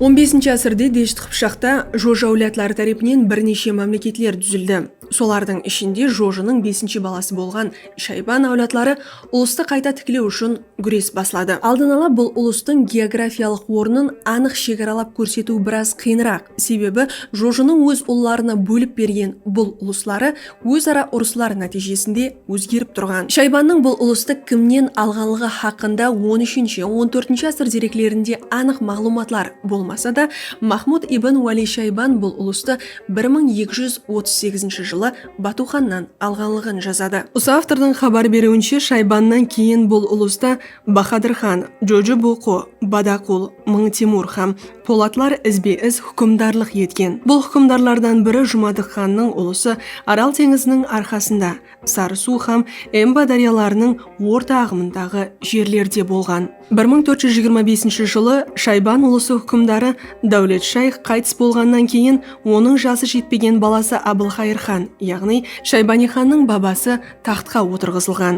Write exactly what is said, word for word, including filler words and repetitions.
On besinshi ásirde Deshti Qıpshaqta Joja áwladları tárepinen bir neshe mámleketler dúzildi. Solardıń ishinde Jojınıń besinshi balası bolǵan Shayban áwladları ulıstı qayta tiklew ushın gúres basladı. Aldın ala bul ulıstıń geografiyalıq ornın anıq shegaralap kórsetiw biraz qıyınıraq. Sebebi Jojınıń óz ullarına bólip bergen bul ulısları óz-ara urıslar nátiyjesinde ózgerip turǵan. Shaybannıń bul ulastı kimnen alǵanlıǵı haqqında on úshinshi, on tórtinshi ásir dereklerinde anıq maǵlıwmatlar bolmasa da, Mahmud ibn Wali Shayban bul ulastı bir mıń eki júz otız segizinshi jılı Batuxannan alǵanlıǵın jazadı. Usı avtordıń xabar beriwinshe, Shaybannan keyin bul ulusta Bahadır xan, Joji Boqo, Badaqul, Mıń Temur hám Polatlar izbe-iz húkimdarlıq etken. Bul húkimdarlardan biri Jumadıq xannıń ulusı Aral teńiziniń arqasında, Sarı suw hám Emba dáryalarınıń orta aǵımındaǵı jerlerde bolǵan. Bir mıń tórt júz jigirma besinshi jılı Shayban ulusı húkimdarı Dáwlet shayx qaytıs bolǵannan keyin, onıń jası jetpegen balası Abılxayır xan, yaǵnıy Shaybaniyxannıń babası taxtqa otırǵızılǵan.